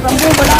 Rambo, wala.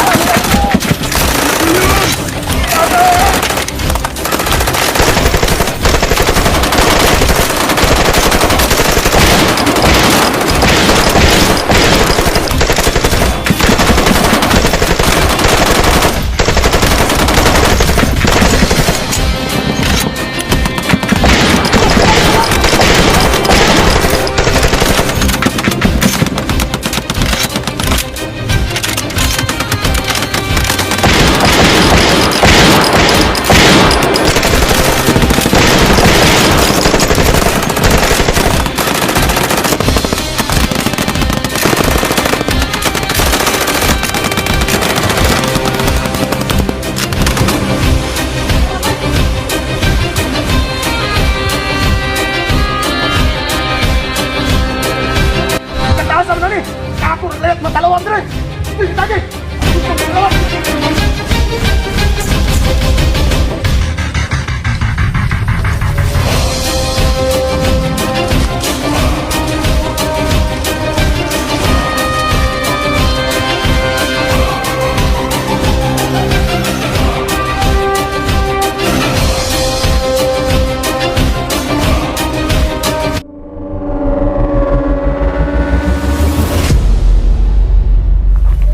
Kataas naman ni! Ako rin layat matalawang dire! Uy, tagi! Matalawang!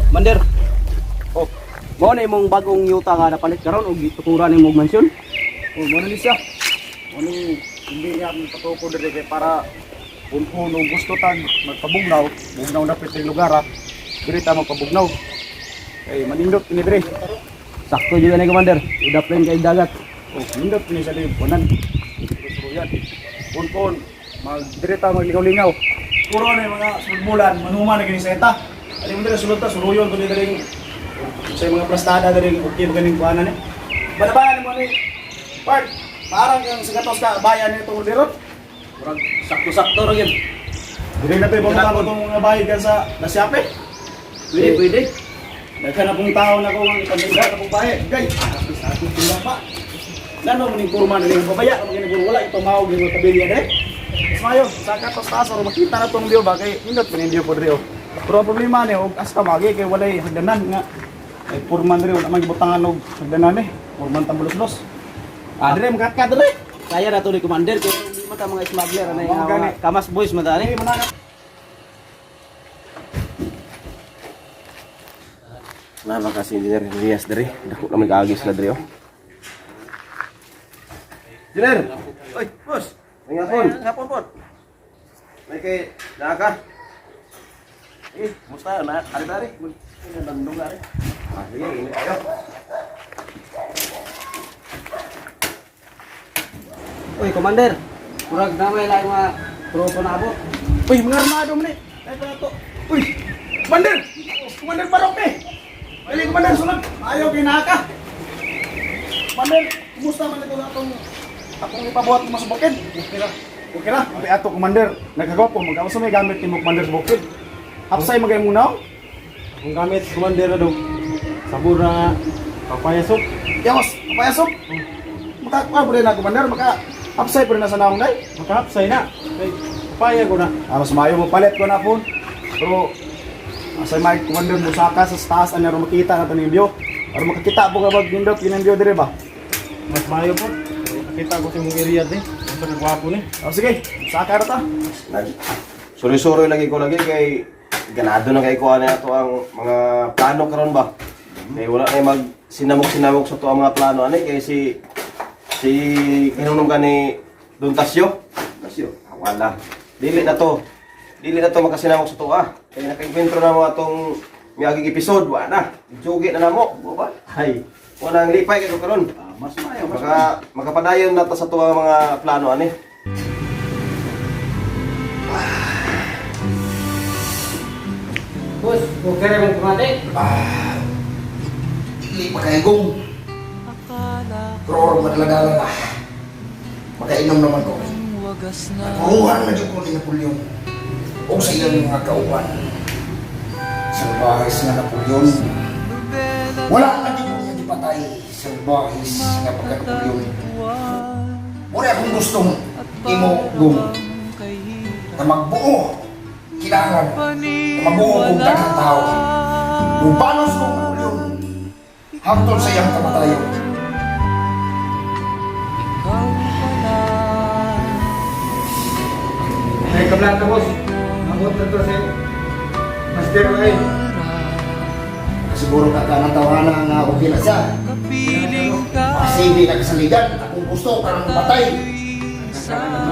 Mander. Oh, mao na imong bagong yuta nga napalit karon og gitukuran nimo og mansyon. Oh, mo ni siya. Mo ni hindi niya akong patuko diri kay para kung uno gusto tag magpabugnaw, bugnaw na pit lugar ha. Diri ta magpabugnaw. Kay manindot ini diri. Sakto jud ani, Commander. Idaplen kay dagat. Oh, nindot ni sa diri punan. Suruyan. Kun kun mag diri ta magligaw-lingaw. Puro na yung mga sulbulan, manuma na gini sa eta. Ali mo diri sulod ta suruyon kun diri sa mga plastada diri okay ba ganing kuanan ni. Balabayan mo ni Park. Parang kang sa gatos ka bayan ni itong dirot. Murag sakto-sakto ra gyud. Dili na tayo pumunta ko itong mga bahay kan sa Nasyape. Pwede, pwede. Daghan na pong tao na ko ang ipandinda na pong bahay. Gay, sa akong tinda pa. Lano mo ning kurma nila yung babaya, ang mga wala ito mao yung tabilya dire. Mas mayo, sa katos taas or makita na tong view ba kay indot man yung view po dire. Oh. Pero ang problema ni og asta magi kay walay hagdanan nga ay purman dire wala man gibutangan og hagdanan eh. Purman tambulos-los. Ah, dire makatka dire. Kaya na to ni Commander kay hindi man ta mga smuggler anay Mga nga gani. mga kamas boys man ta ani. Ay, manaka. Nama kasi Engineer Rias diri. Dako naman kaagi sila diri oh. Engineer! Oy, boss. May hapon. Hapon po. May kay naa ka? Eh, musta na? Ari-ari. Nandong ari. Ah, sige, ingat kayo. Uy, Commander. Murag na may laing mga tropa na abot. Uy, mga armado man eh. Ay, pa to. Uy, Commander! Commander Barok eh! Dali, Commander, sulod. Ayaw, kinaka. Commander, kumusta man ito atong akong ipabuhat mo sa bukid? Okay ra. Okay ra. Abi ato, Commander. Nagkagawa po, magkausa may gamit ni mo, Commander, sa bukid. Hapsay magay muna. oh. Akong gamit, Commander, ano, sabor na papaya soup. Yos, kapayasok. Makakuha po rin na, Commander. Maka, hapsay po rin na sa naong day. Makahapsay na. Kay, papaya ko na. Ah, mas maayo mo palit ko na po. Pero asay may commander mo saka sa taas ani aron makita na to ning view. Aron makakita po ka nindot kining view dire ba. Mas maayo po. Nakita ko sa imong area din. Ang sa gwapo ni. Oh, sige, saka ra ta. Nag Suri-suri lagi ko lagi kay ganado na kay ko ani ato ang mga plano karon ba. Kay wala na mag sinamok-sinamok sa to ang mga plano ani kay si si kinunong ka ni Don Tasyo. Tasyo, ah, wala. Dili na to. Dili na to makasinamok sa to ah. Kay nakainkwentro na mo atong miaging episode, wala na. Jugi na namo, mo ba? Hay. Wala ang lipay kay ko karon. Ah, mas maayo, mas Maka makapadayon na ta sa to ang mga plano ani. Boss, okay ra man kumate. Dili pa kay gong. Pero orog madala-dala na. Makainom naman ko. Nakuruhan na dyan ko ni Napoleon. O sa iyang mga kauban. Salbahis nga Napoleon. Wala na dyan ko niya gipatay. Salbahis nga pagka Napoleon. Muna akong gustong imo gong na magbuo. Kailangan na mabuo kong daghang tao. Mubanos ko Hangtod sa iyang kamatayon. Ay, kablata, boss. Nabot na to si Master Wael. Siguro ka ka ng tawana nga okay na siya. Pasili na kasaligan. Akong gusto, karang patay.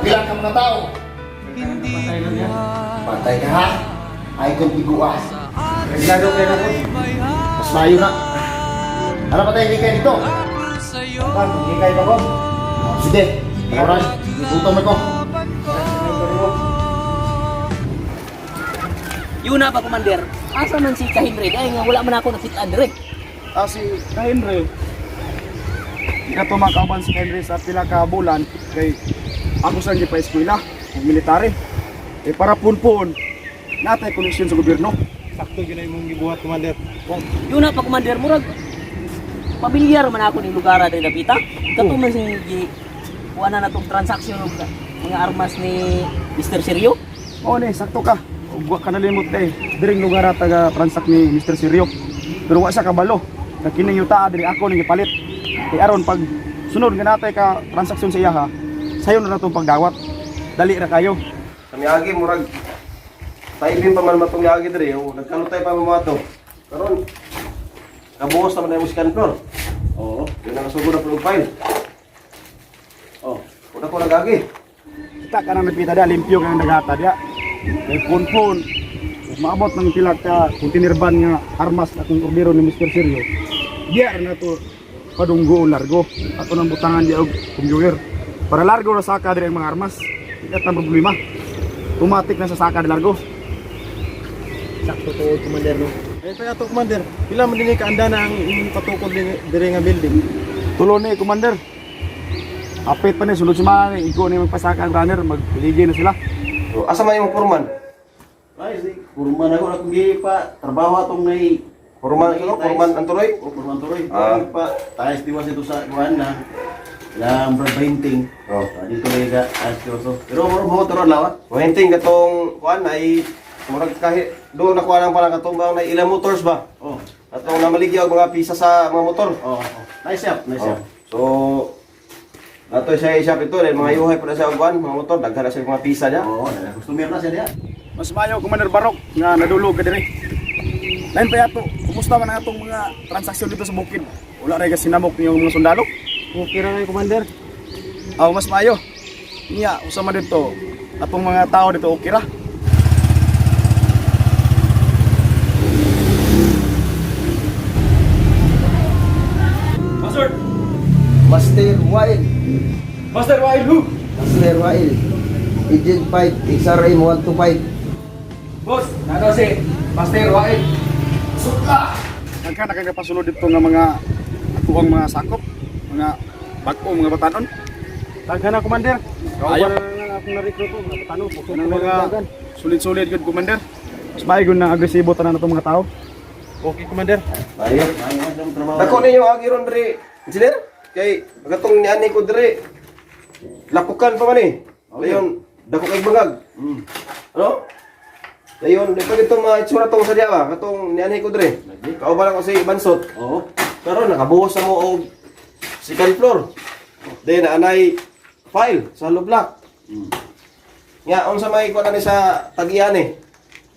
Pila ka mga tao. Patay na niya. Patay ka ha? Ay kong biguas. Reglado kayo na, boss. Mas mayo na. Ano patay hindi kayo dito? Pan, maghikay pa, boss. Sige, oras. Gutom ako. Yun na pa, Commander. Asa man si Kahimre? Ay nga wala man ako nakita dire. Ah, si Henry. Ikato makauban si Henry sa pila ka bulan kay ako sa pa eskwela ug military. Eh para punpon natay koneksyon sa gobyerno. Sakto yun na imong gibuhat, Commander. Yun na pa, Commander. Murag pamilyar man ako ning lugar diri dapita. Kato man si gi kuha na natong transaction og mga armas ni Mr. Sergio. Oo ni, sakto ka. Ug wa ka nalimot eh. Diring lugar ra taga transak ni Mr. Sirio. Pero wa siya kabalo. Ka kining yuta diri ako ning gipalit. Kay aron pag sunod nga natay ka transaksyon sa iya ha, sayo na natong pagdawat. Dali ra kayo. Sa miagi murag taibin pa man matong miagi diri, oh, nagkalutay pa mo mga to. Karon kabuhos naman na yung scan floor. Oo. Yun ang kasugod na plug file. Oh, una ko nagagi. Kita ka na nagpita dia, limpyo ka ng nagata dia. Kay punpon, maabot ng pila ka container van nga armas akong ordero ni Mr. Sergio. Diya ra na to padunggo largo. Ato nang butangan diya og computer. Para largo ra saka diri ang mga armas. Di na problema. Automatic na sa saka di largo. Sakto to, Commander, no? Ay, pa ato, Commander. Pila man din kaanda na ang imong patukod diri nga building. Tulo ni commander. Apit pa ni sulod semana ni igo ni magpasaka ang runner, magpiligi na sila. So, asa man yung purman? Ay, si Purman ako akong gipa trabaho atong nay Purman ito, purman anturoy. o Purman turoy. Ah. Pa taas diwa sa sa kuan na ilang brad painting. Oh. Ah, dito lagi ka taas diwa so. Pero mo mo turon lawa. Mahinting katong kuan ay murag kahi doon nakuha lang pala katong na ilang motors ba? Oh. Atong namaligya og mga pisa sa mga motor. Oh, oh. Nice up, nice Oh. up. So nato siya i-shop ito dahil mga yuhay pa na siya og kuan, mga motor daghan na siya mga pisa niya. Oo, oh, customer na siya diya. Mas mayo Commander Barok nga nadulog ka diri. Lain pa yato, kumusta man ang atong mga transaksyon dito sa bukid? Wala ra ka sinamok niyong mga sundalo. Okay ra kayo, Commander. Aw mas maayo. Niya usa man dito atong mga tao dito okay ra. Master! Master Wael. Master Wael, who? Master Wael. Agent 5, XRM 125. Boss, nano si Master Wael. Sutla! Nagka nakagapasulod dito nga mga atuang mga sakop, mga bag-o mga batanon. Daghan na, Commander. Ayaw. Kauban na akong na-recruit ko, mga tanong, puso Kanang ko mga mga sulit-sulit gud Commander. Mas maayo gud na agresibo tanan atong mga tao. Okay, Commander. Ayo. Ay, ang trabaho. Dako ninyo agi ron diri, engineer. Kay katong niani ko diri. Lakukan pa man eh. Dayon dako kay bangag. Ano? Dayon di pa dito mga itsura tong sa diya ba? Katong niani ko diri. Kauban ako si Bansot. Oo. Karon nakabuhos na mo og second floor. Then anay file sa hollow block. Nga unsa may kuan ani sa tagian eh.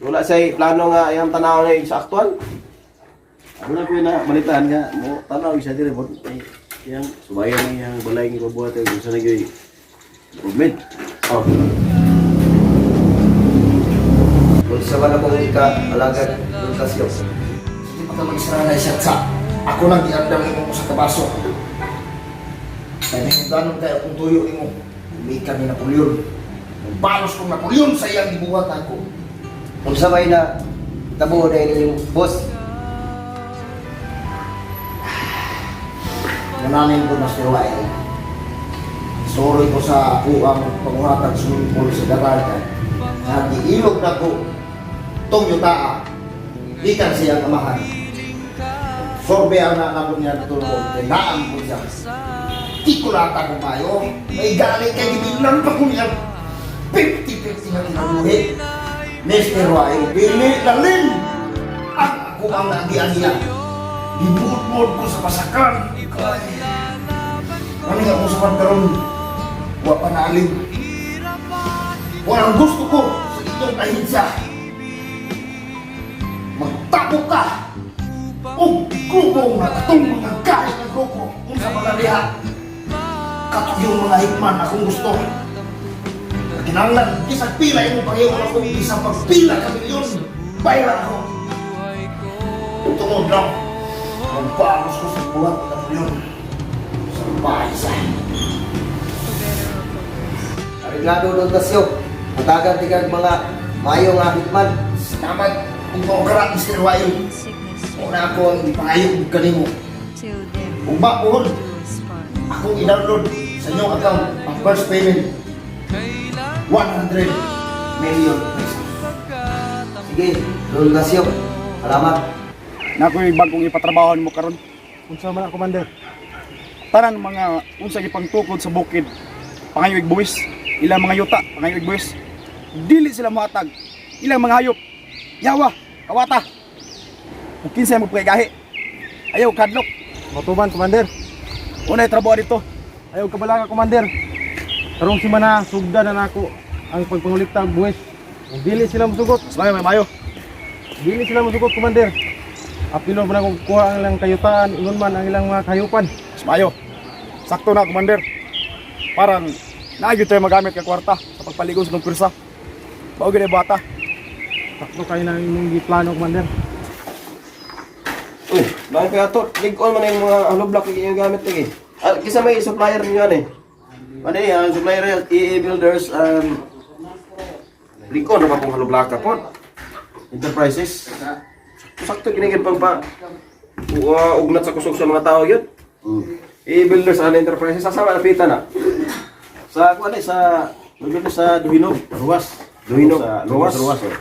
Wala say plano nga iyang tanaw ni sa aktual. Ano na ko na malitan nga mo tanaw isa diri bot. Ay, Yang subayan na yang balay nga ipabuhat ay kung sa nagyoy improvement. Oh. Kung sa man akong ika-alagad ng kasyo. Hindi pa ka mag-isara na siya sa ako lang giandam nimo sa kabaso. Kaya nahimdanon kayo akong tuyo nimo. Umikan ni Napoleon. Balos kong Napoleon sa iyang gibuhat ako. Kung sa may na tabo na inyong boss. Manamin ko Master Wael. Soroy ko sa ako ang panguhatag swimming pool sa Daraga. Nga giilog na ko tong yutaa. Gikan siyang amahan. Sorbe ang anak ko niya tulong. Kay naam ko siya. Di ko lata ko kayo. May galing kay gibilan pa ko niya. 50-50 nga kinabuhi. Mr. Wael, dili lalim. Ang ako ang naagian niya. Gibuot-buot ko sa pasakan. Kay. Ano nga kung sa karon wa pa naalim. Walang gusto ko sa inyong ahensya. Magtapok ka! O grupo nga katong mga gahi ng grupo unsa mga diha. Katong yung mga hikman akong gusto. Kinahanglan bisag pila imong panghiyon ako bisan pag pila ka milyon bayaran ako. Tungod lang magpaamos ko sa buhat ng milyon sa bahay sa. Areglado Don Tasyo. Matagan tigag mga mayo nga hitman. Salamat kung maugara, Mr. Wayo. Una ako ang ipangayo kanimo. Till death Ugma pohon, do us part. akong i-download sa inyong account ang first payment 100 million pesos. Sige, Don Tasyo. Salamat. Na ako'y bagong ipatrabaho nimo karon. Unsa man ang commander? Tanan mga unsa gipangtukod sa bukid. Pangayo ig buwis, ilang mga yuta, pangayo ig buwis. Dili sila mohatag. Ilang mga hayop. Yawa, kawata. Ug kinsay mo pagkagahi. Ayaw kadlok. Matuban, commander. Unay trabaho dito. Ayaw kabalaga, commander. Karong simana sugda na nako ang pagpangulikta og buwis. Kung dili sila mosugot, Mas mayo, may mayo. dili sila mosugot, commander. Apilo ba na kung kuha ang ilang kayutaan, ingon man ang ilang mga kayupan. Mas mayo. Sakto na, commander. Parang naagyo tayo magamit ka kwarta sa pagpaligon sa itong kursa. Bago gini bata. Sakto kayo na imong giplano, commander. Uy, bakit kaya to? Lig-on man yung mga hollow block yung gamit lagi. Ah, kisa may supplier niyo yan eh. Ano eh, ang supplier EA Builders Lig-on na pa pong hollow block ka po. Enterprises. Sakto ginigid pang pa. Ugnat sa kusog sa mga tao yun. EA Builders and Enterprises, sasama napita na. Sa kuan eh, sa lugar sa Duhinog, Ruas. Duhinog, sa Ruas. Ruas. Oh.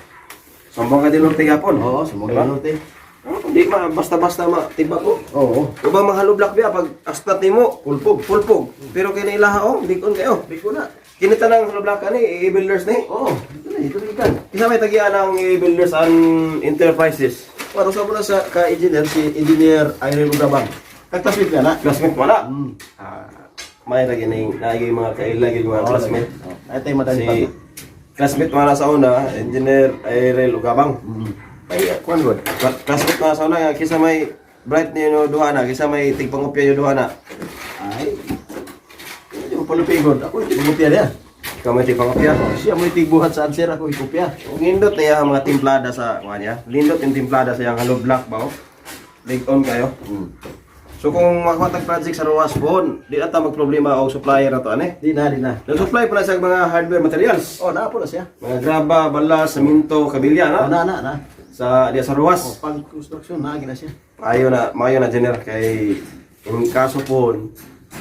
Sambong ka din Norte gapon. Oo, sa mga Diba? Norte. Oh, Hindi ma, basta-basta ma, tibak ko. Oo. Ubang mga hollow block biya, pag astat nimo, pulpog, pulpog. Pero kay nailaha oh, lig-on kayo. Lig-on na. Kinita ng hollow block ani, EA Builders ni. Oo, ito na, ito na ikan. Isa may tagian ang EA Builders and Enterprises. Para sa muna sa ka-engineer, si Engineer Irene Ugabang. Ka-classmate ka na? Classmate wala. Mm. Ah, may lagi ning naagi mga kaila gyud mga classmate. Oh, ay tayo madali Si pa. classmate wala sa una, Engineer Irene Ugabang. Ay, kuan god. Classmate wala sa una nga kisa may bright niyo duha na, kisa may tigpangopya niyo duha na. Ay. Hindi mo palupigod. Ako tigpangopya niya. Ikaw may tigpangopya. Siya mo tigbuhat sa answer, ako ikopya. Ug nindot na iya ang mga timplada sa kuha niya. Lindot yung timplada sa iyang hollow block ba oh. Lig on kayo. So kung makuha tag project sa Roas phone, di na ta magproblema og supplier na to ane. Di na, di na. Nag-supply pa na sa mga hardware materials. Oh, naa po na siya. Mga graba, bala, saminto, kabilya na. Oh, na, na, na. Sa diya sa Oh, Ruas. pag construction na gina siya. Maayo na, maayo na Jenner kay in kaso po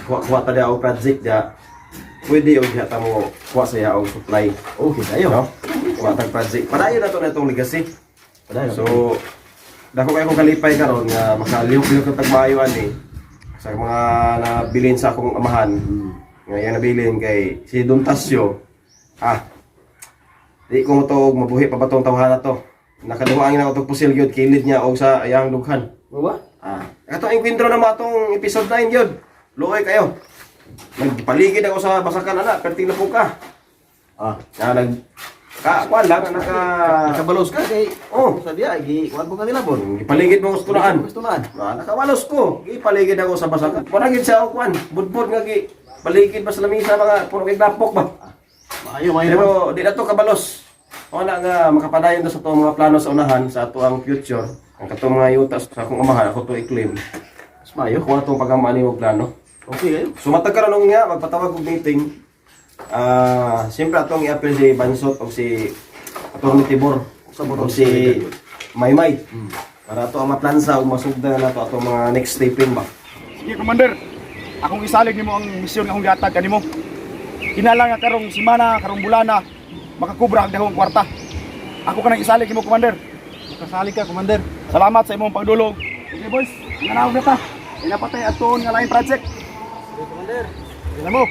kuha kuha ta diya og project diya. Pwede og diha ta mo kuha sa iya og supply. Okay, tayo. No? Kuha tag project. Padayon na to na itong legacy. Padayon. So dako kay kong kalipay karon nga makalihok-lihok na tagmayo ani sa mga nabilin sa akong amahan. Nga iyang nabilin kay si Don Tasio. Ah, di ko mo to og mabuhi pa ba tong tawhana to. Nakaduha ang na ko pusil gyud kilid niya og sa iyang dughan. Ba? Ah, katong engkwentro na mo atong episode 9 gyud. Luoy kayo. Nagpaligid ako sa basakan ana, perting na po ka. Ah, Na nag ka kuan lang naka nakabalos ka kay Oh. sa diya gi kuan ko kanila bon. Gipaligid mo ko sa tulaan. Gusto naan. Ah, nakawalos ko. Gipaligid ako sa basakan. Wala gid siya ako kuan. Budbud nga gi paligid ba sa lamisa mga puro kay lapok ba. Maayo, maayo. Pero di na to kabalos. Wala nga makapadayon to sa itong mga plano sa unahan sa ato ang future. Ang katong mga yuta sa akong amahan ako to i-claim. Mas maayo. Kuha tong pag-amani og plano. Okay kayo. Sumatag karon nga magpatawag og meeting. Ah, siyempre atong i-appeal si Bansot o si Atty. Tibor o si Maymay. Para ato ang maplansa o masugdan na nato atong mga next stepping ba. Sige, Commander. Akong isalig nimo ang misyon nga akong gihatag kanimo. Kinahanglan nga karong simana, karong bulana, makakubra ang dahong kwarta. Ako kanang isalig nimo, Commander. Makasali ka, commander. Salamat sa imong pagdulog. Okay, boys. Nanawag na ta. Inapatay atoon nga lain project. Commander. Sila mo.